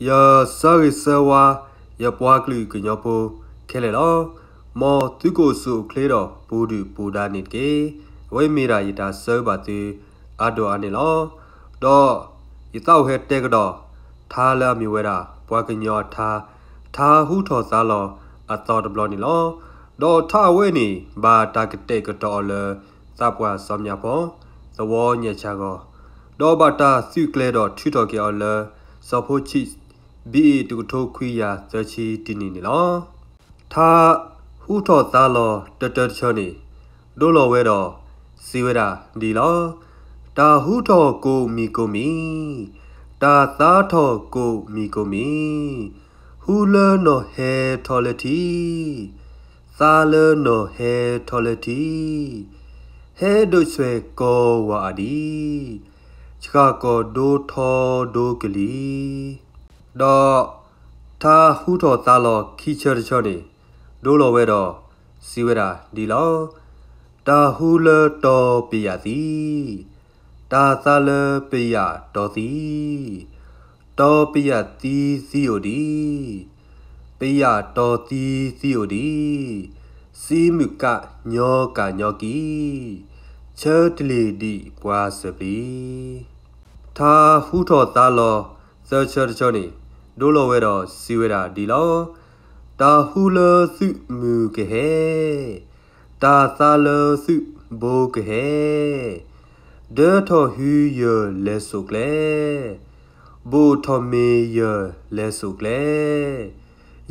ယဆၢဂ့ၤဆၢဝါ ယပှၤကလုာ်ကညီဖိခဲလၢာ်လီၤ. မ်သုကအိၣ်ဆူၣ်အိၣ်ချ့ဒီးပူၤဒုၣ်ပူၤဒါန့ၣ်တက့ၢ်. အဝဲမ့ၢ်ဒၣ်ယတၢ်ဆၢဂ့ၤဘၣ်သုအဒိၣ်အါန့ၣ်လီၤ. ဒီးယသးအိၣ်ဟဲတဲကဒီး ထါလၢအမ့ၢ်ဝဲဒၣ် ပှၤကညီအထါ, ထါဟူထီၣ်သါလီၤအသီတဘျီန့ၣ်လီၤ. ဒီးထါအဝဲန့ၣ် ဘၣ်တၢ်ကတဲာ်ကတီၤအီၤလၢ သးပှၢ်စီၤမၠၣ်ဖီ သဝီညၣ်ဆၣ်ဂီၤ, ဒီးဘၣ်တၢ်သုးကျဲၤဒီးထုးထီၣ်က့ၤအီၤလၢ စီၤဖိဆံး ဘံအ့ၣ် တကထိခွံကယၤသၢဆံတနံၣ်န့ၣ်လီၤ. ထါဟူထီၣ်သါလီၤတၢတၢတဆၢန့ၣ် ဒိလီၤဝဲဒီး စံးဝဲဒၣ်ဒ်လီၤ. တၢ်ဟူထီၣ်ကိးမံၤကိးမံၤ, တၢ်သါထီၣ်ကိးမံၤကိးမံၤ, ဟူလၢနီၢ်ဟဲထီၣ်လၢထံ, သါလၢနီၢ်ဟဲထီၣ်လၢထံ, ဟဲဒိးဆွဲၣ်ကီၤဝၤအဒံး, ဆှၣ်ကီၢ်ဒိထီဒိကလံၤ, ဒီးထါဟူထီၣ်သါလီၤခံဆၢတဆၢန့ၣ် ဒိလီၤဝဲဒီး စံးဝဲဒၣ်ဒ်လီၤ. တၢ်ဟူလၢတီၤပယၣ်သံ, တၢ်သါလၢပယၣ်တီၤသံ, တီၤပယၣ်သံသံအိၣ်ဒံး, ပယၣ်တီၤသံသံအိၣ်ဒံး, စံမုၣ်ကးညီကးညီကံၤ, ဆၢတလ့ၢ်ဒံးပှၤစၢၤပျံၤ. ထါဟူထီၣ်သါလီၤသၢဆၢတဆၢန့ၣ် ဒိလီၤဝဲဒီးစံးဝဲဒၣ်ဒ်လီၤ. တၢ်ဟူလၢသုးမုၢ်ကဟဲ, တၢ်သါလၢသုးဘိကဟဲ, ဒၢထီၣ်ဟုယလဲၤစိာ်ကျဲ, ဘိၣ်ထီၣ်မ့ၢ်ယလဲၤစိာ်ကျဲ,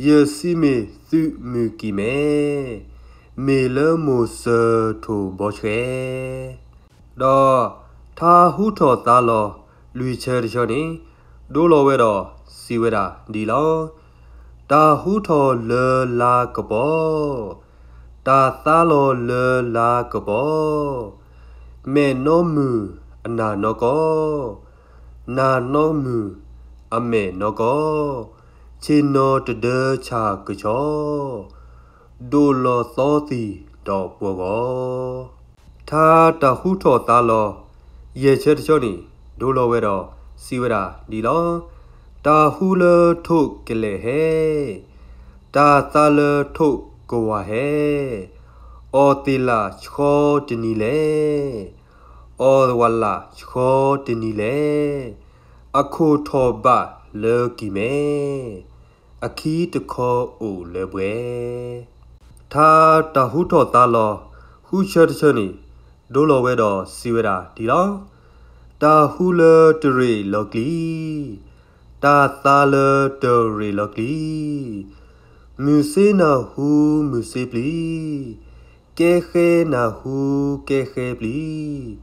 ယစံးမ့ၢ်သုးမုၢ်ကံၤမဲ, မ့ၢ်လၢမိၢ်စၢၤထိၣ်ဘီဆှဲ ဒီးထါဟူထီၣ်သါလီၤလွံၢ်ဆၢတဆၢန့ၣ် ဒိလီၤဝဲဒီးစံးဝဲဒၣ်ဒ်လီၤ. တၢ်ဟူထီၣ်လၢလါကပီၤ, တၢ်သါလီၤလၢလါကပီၤ, မဲာ်နီမုၢ်အနၢ်နီကီ, နၢ်နီမုၢ်အမဲာ်နီကီ, ဆ့ၣ်နီၤတဒၢဆၣ်ကဆီ ဒိၣ်လီၤသီသံၣ်ဒီးပှီၤဂီၤ. ထါတၢ်ဟူထီၣ်သါလီၤယဲၢ်ဆၢတဆၢန့ၣ် ဒိလီၤဝဲဒီးစံးဝဲဒၣ်ဒ်လီၤ. တၢ်ဟူလၢထိၣ်ကလဲာ်ဟဲ, တၢ်သါလၢထိၣ်ကဝၢ်ဟဲ, အီၣ်သ့ၣ်လၣ်ဆှီတနံၤလဲၣ်, အီၣ်ဝးလၣ်ဆှီတနံၤလဲၣ်, အခိၣ်ထီၣ်ဘၣ်လၢကံၤမဲ အခံတခီအိၣ်လၢဘှဲ. ထါတၢ်ဟူထီၣ်သါလီၤဃုဆၢတဆၢန့ၣ် ဒိလီၤဝဲဒီးစံးဝဲဒၣ်ဒ်လီၤ. တၢ်ဟူလၢတရ့ၣ်လီၤကျံ, တၢ်သါလၢတရ့ၣ်လီၤကျံ, မုၢ်စ့နၢ်ဟူမုၢ်စ့ပျံၤ, ကဲဃဲနၢ်ဟူကဲဃဲပျံၤ,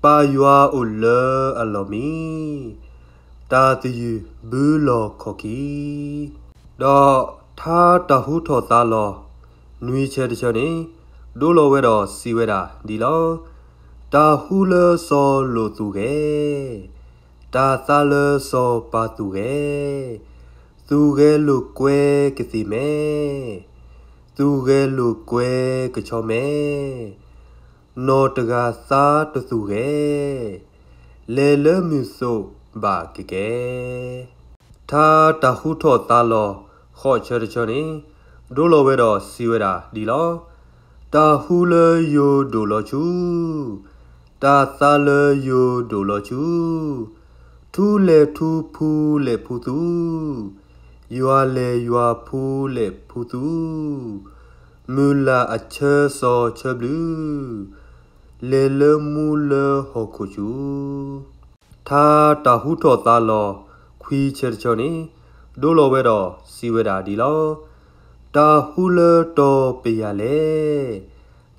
ပၢ်ယွၤအိၣ်လၢအလီၢ်မံၤ, တၢ်သယုၢ်ဘုလီၢ်ခီၣ်ခံ. ဒီးထါတၢ်ဟူထီၣ်သါလီၤ နွံဆၢတဆၢန့ၣ် ဒိလီၤဝဲဒီးစံးဝဲဒၣ်ဒ်လီၤ. တၢ်ဟူလၢစီၤလိာ်သူၣ်ဂဲၤ, တၢ်သါလၢစီၤပၤသူၣ်ဂဲၤ, သူၣ်ဂဲၤလိာ်ကွဲကသ့ၣ်မဲ, သူၣ်ဂဲၤလိာ်ကွဲကဆီမဲ, နီၢ်တဂၤသါတသူၣ်ဂဲၤ, လဲၤလၢမုၢ်သိးဘၣ်ကကဲ. ထါတၢ်ဟူထီၣ်သါလီၤဃိးဆၢတဆၢန့ၣ် ဒိလီၤဝဲဒီးစံးဝဲဒၣ်ဒ်လီၤ. တၢ်ဟူလၢယိၤဒိၣ်လီၤဆူ, တၢ်သါလၢယိၤဒိၣ်လီၤဆူ, ထူလဲၢ်ထူဖူလဲၢ်ဖူသူ, ယွၤလဲၢ်ယွၤဖူလဲၢ်ဖူသူ, မုၢ်လၢ်အဆၢစီၤဆၢဘျုး, လဲၤလၢမူလၢဟီၣ်ခိၣ်ဆူ. ထါတၢ်ဟူထီၣ်သါလီၤခွံဆၢတဆၢန့ၣ် ဒိလီၤဝဲဒီးစံးဝဲဒၣ်ဒ်လီၤ. တၢ်ဟူလၢတီၤပယၣ်လဲၣ်,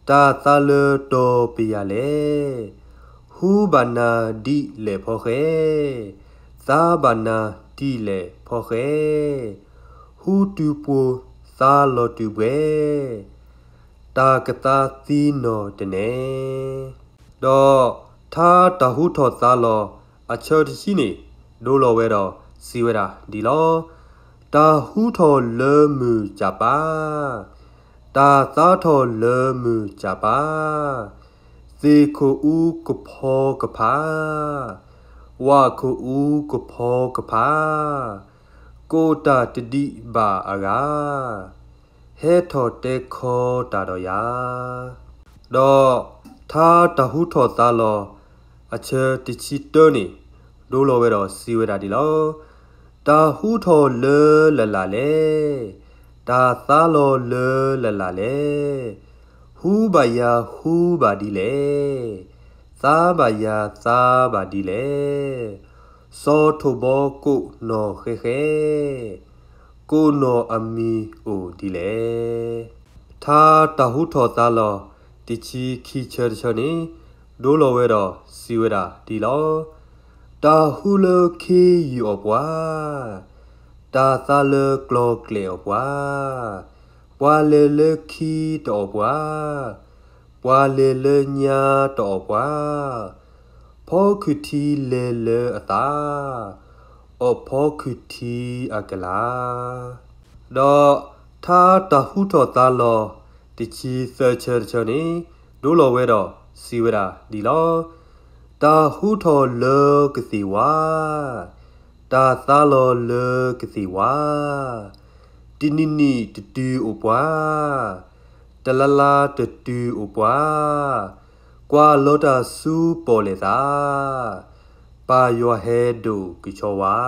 တၢ်သါလၢတီၤပယၣ်လဲၣ်, ဟူဘၣ်နၤဒ်လဲၣ်ဖီဃဲ, သါဘၣ်နၤဒ်လဲၣ်ဖီဃဲ, ဟူတုၤပှိၤသါလီၤတုၤဘှဲ, တၢ်ကသါသံနီၢ်တနဲ ဒီးထါတၢ်ဟူထီၣ်သါလီၤအဆၢတဆံန့ၣ် ဒိလီၤဝဲဒီးစံးဝဲဒၣ်ဒ်လီၤ. တၢ်ဟူထီၣ်လၢမုၢ်ကၢ်ပၤ, တၢ်သါထီၣ်လၢမုၢ်ကၢ်ပၤ, သ့ၣ်ခိၣ်အူကဖီကဖး, ဝၣ်ခိၣ်အူကဖီကဖး, ကိးတၢ်တဒံးဘၣ်အဂၤ, ဟဲထီၣ်တဲခီတၢ်ဒီးယၤ. ဒီးထါတၢ်ဟူထီၣ်သါလီၤ အဆၢတဆံတၢန့ၣ် ဒိလီၤဝဲဒီးစံးဝဲဒၣ်ဒ်လီၤ. တၢ်ဟူထီၣ်လၢလၢ်လၢ်လဲၣ်, တၢ်သါလီၤလၢလၢ်လၢ်လဲၣ်, ဟူဘၣ်ယၤဟူဘၣ်ဒ်လဲၣ်, သါဘၣ်ယၤသါဘၣ်ဒ်လဲၣ်. စီၤထိၣ်ဘီကိးနီၢ်ဃဲဃဲ, ကိးနီၢ်အမံၤအိၣ်ဒ်လဲၣ်. ထါတၢ်ဟူထီၣ်သါလီၤ တဆံခံဆၢတဆၢန့ၣ် ဒိလီၤဝဲဒီးစံးဝဲဒၣ်ဒ်လီၤ. တၢ်ဟူလၢခ့ယုၢ်အီၣ်ပှၤ, တၢ်သါလၢကျီၤကျဲၤအီၣ်ပှၤ, ပှၤလဲၤလၢခံတအီၣ်ပှၤ, ပှၤလဲၤလၢညါတအီၣ်ပှၤ, ဖီခုၣ်ထံလဲၤလၢအသး, အီၣ်ဖီခုၣ်ထံအကလၤ. ဒီးထါတၢ်ဟူထီၣ်သါလီၤ တဆံသၢဆၢတဆၢန့ၣ် ဒိလီၤဝဲဒီးစံးဝဲဒၣ်ဒ်လီၤ. တၢ်ဟူထီၣ်လၢကသ့ၣ်ဝါ, တၢ်သါလီၤလၢကသ့ၣ်ဝါ, တနံၤနံၤတတုၤအိၣ်ပှၤ, တလါလါတတုၤအိၣ်ပှၤ, ကွၢ်လီၤတၢ်ဆူပီၣ်လဲၣ်သး, ပၢ်ယွၤဟဲဒိၣ်ကဆီဝါ.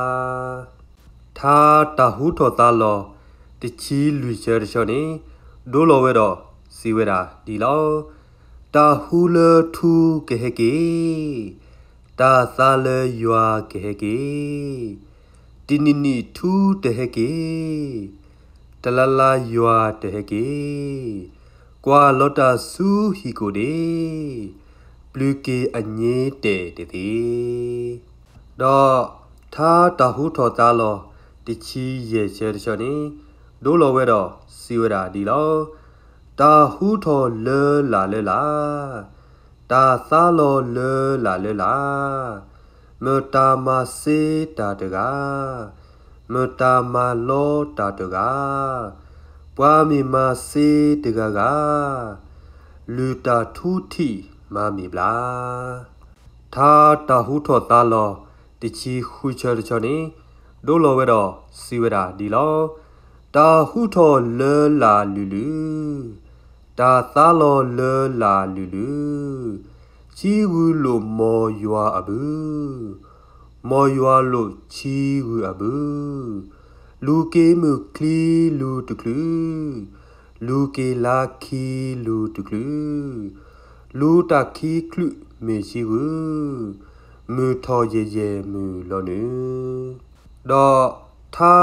ထါတၢ်ဟူထီၣ်သါလီၤ တဆံလွံၢ်ဆၢတဆၢန့ၣ် ဒိလီၤဝဲဒီးစံးဝဲဒၣ်ဒ်လီၤ. တၢ်ဟူလၢထူကဟဲက့ၤ, တၢ်သါလၢယွၤကဟဲက့ၤ, တနံၤနံၤထူတဟဲက့ၤ, တလါလါယွၤတဟဲက့ၤ, ကွၢ်လီၤတၢ်ဆူဟံၣ်ကိၣ်ဒ့, ပျုၤက့ၤအည့တဲာ်တသ့. ဒီးထါတၢ်ဟူထီၣ်သါလီၤ တဆံယဲၢ်ဆၢတဆၢန့ၣ် ဒိလီၤဝဲဒီးစံးဝဲဒၣ်ဒ်လီၤ. တၢ်ဟူထီၣ်လၢလၢ်လၢလၢ်, တၢ်သါလီၤလၢလၢ်လၢလၢ်, မတၤမၤစ့တၢ်တဂၤ, မတၤမၤလီတၢ်တဂၤ, ပှၤမ့ၢ်မၤစ့တဂၤဂၤ, လုၢ်တၢ်ထူထံးမၤမ့ၢ်ဘျါ. ထါတၢ်ဟူထီၣ်သါလီၤ တဆံဃုဆၢတဆၢန့ၣ် ဒိလီၤဝဲဒီးစံးဝဲဒၣ်ဒ်လီၤ. တၢ်ဟူထီၣ်လၢလၢ်လုၢ်လုၢ်, တၢ်သါလီၤလၢလၢ်လုၢ်လုၢ်, ဆံဂုာ်လိာ်မီၢ်ယွၤအဘု, မီၢ်ယွၤလိာ်ဆံဂုာ်အဘု, လူၤက့ၤမုၢ်ချံလူၤတချုး, လူၤက့ၤလါခံလူၤတချုး, လူၤတၢ်ခံချုးမ့ၢ်ဆံဂုာ်, မုၢ်ထီၣ်ယဲၢ်ယဲၢ်မုၢ်လီၤနုာ်. ဒီးထါ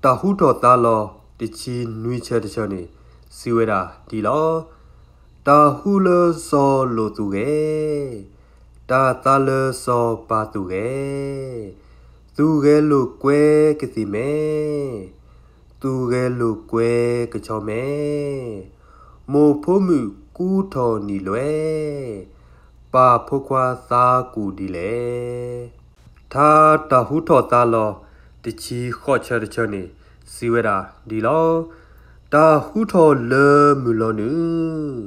တၢ်ဟူထီၣ်သါလီၤ တဆံနွံဆၢတဆၢန့ၣ် စံးဝဲဒၣ်ဒ်လီၤ. တၢ်ဟူလၢစီၤလိာ်သူၣ်ဂဲၤ, တၢ်သါလၢစီၤပၤသူၣ်ဂဲၤ, သူၣ်ဂဲၤလိာ်ကွဲကသ့ၣ်မဲ, သူၣ်ဂဲၤလိာ်ကွဲကဆီမဲ, မိၢ်ဖိမုၣ်ကူထီၣ်နံၣ်လွဲ, ပၢ်ဖိခွါသါကူၣ်ဒ်လဲၣ်. ထါတၢ်ဟူထီၣ်သါလီၤ တဆံဃိးဆၢတဆၢန့ၣ် စံးဝဲဒၣ်ဒ်လီၤ. တၢ်ဟူထီၣ်လၢမုၢ်လီၤနုာ်,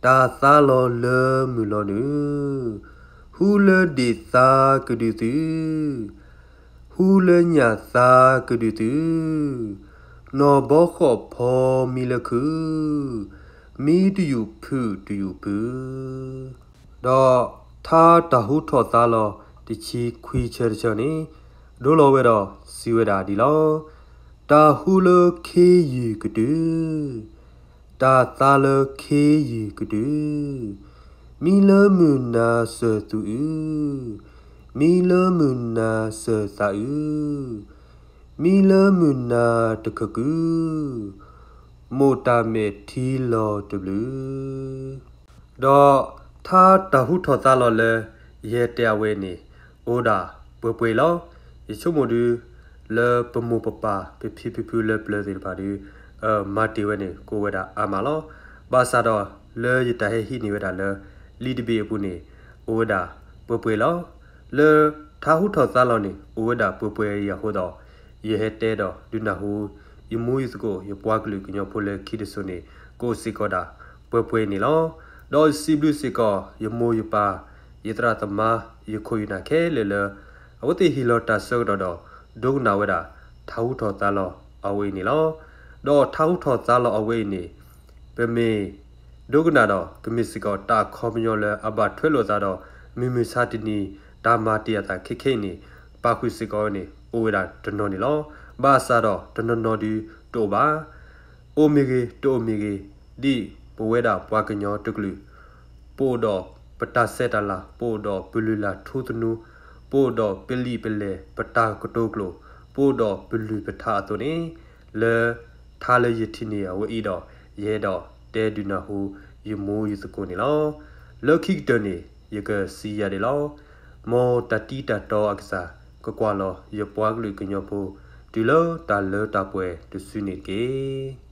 တၢ်သါလီၤလၢမုၢ်လီၤနုာ်, ဟူလၢဒ့ၣ်သါကဒုးသု, ဟူလၢညၣ်သါကဒုးသု, နီၢ်ဘီဃီၣ်ဖီမံလၢခု, မံတယူာ်ဖုးတယူာ်ဖုး. ဒီးထါတၢ်ဟူထီၣ်သါလီၤ တဆံခွံဆၢတဆၢန့ၣ် ဒိလီၤဝဲဒီးစံးဝဲဒၣ်ဒ်လီၤ. တၢ်ဟူလၢခ့ယုၢ်ကတုၤ, တၢ်သါလၢခ့ယုၢ်ကတုၤ, မံလၢမုၢ်နၤစၢၤသူၣ်အု, မံလၢမုၢ်နၤစၢၤသးအု, မံလၢမုၢ်နၤတခၢၣ်ကု, မိၢ်တၢ်မဲာ်ထံလီၤတဘျုး. ဒီးထါတၢ်ဟူထီၣ်သါလီၤလၢ ယဟဲတဲအဝဲန့ၣ် အိၣ်ဝဲဒၣ်ပှဲၤပှဲၤလီၤ. ယဆိကမိၣ်ဒုး လၢပမိၢ်ပပၢ် ပဖံပဖုလၢပျၢၤသ့ၣ်တဖၣ်ဒုး မၤတ့ၢ်ဝဲန့ၣ် ကအိၣ်ဝဲဒၣ်အါမးလီၤ. ဘၣ်ဆၣ်ဒီး လၢယတၢ်ဟဲဟံးန့ၢ်ဝဲဒၣ်လၢ လံာ်တဘ့ၣ်အပူၤန့ၣ် အိၣ်ဝဲဒၣ်ပှဲၤပှဲၤလီၤ. လၢထါဟူထီၣ်သါလီၤန့ၣ် အိၣ်ဝဲဒၣ်ပှဲၤပှဲၤအံၤအဃိဒီး ယဟဲတဲဒီးဒုးနၢ်ဟူ ယမူယသကိး ယပှၤကလုာ်ကညီဖိလၢခံတစိၤန့ၣ် ကအိၣ်စ့ၢ်ကီးဒၣ်ပှဲၤပှဲၤန့ၣ်လီၤ. ဒီးစံးဘျုးစ့ၢ်ကီး ယမိၢ်ယပၢ် ယသရၣ်သမါ ယခိၣ်ယနၢ်ခဲလၢာ်လၢ အဝဲသ့ၣ်ဟ့ၣ်လီၤတၢ်ဆၢကတီၢ်ဒီး ဒိကနၣ်ဝဲဒၣ် ထါဟူထီၣ်သါလီၤအဝဲအံၤန့ၣ်လီၤ. ဒီးထါဟူထီၣ်သါလီၤအဝဲအံၤန့ၣ် ပမ့ၢ်ဒိကနၣ်ဒီး ကမ့ၢ်စ့ၢ်ကီးတၢ်အခီပညီလၢအဘၣ်ထွဲလိာ်သးဒီး မုၢ်မဆါတနံၤ တၢ်မၤတ့ၢ်အသးခဲခဲအံၤန့ၣ် ပာ်ဃုာ်စ့ၢ်ကီးဝဲန့ၣ် အိၣ်ဝဲဒၣ်တနီၤန့ၣ်လီၤ. ဘၣ်ဆၣ်ဒီးတနီၤနီၤဒုးတအိၣ်ဘၣ်. အိၣ်မ့ၢ်ဂ့ၤ တအိၣ်မ့ၢ်ဂ့ၤ, ဒ်ပဝဲဒၣ်ပှၤကညီတကလုာ် ပအိၣ်ဒီးပတၢ်ဆဲးတၢ်လၤ, ပအိၣ်ဒီးပလုၢ်လၢ်ထူသနူ, ပအိၣ်ဒီးပလံာ်ပလဲၢ် ပတၢ်ကတိၤကျိာ်, ပအိၣ်ဒီးပလုၢ်ပထါအသိးန့ၣ်, လၢထါလၢယထံၣ်န့ၢ်အဝဲအံၤဒီး ယအဲၣ်ဒိးတဲဒုးနၢ်ဟူယမိၢ်ယသကိးန့ၣ်လီၤ. လၢခံကတၢၢ်န့ၣ် ယကစံးယၤဒ်လီၤ. မ်တၢ်တံတၢ်တီအကစၢ် ကကွၢ်လီၤယပှၤကလုာ်ကညီဖိ တုၤလၢတၢ်လၢတၢ်ပှဲၤတစုန့ၣ်တက့ၢ်.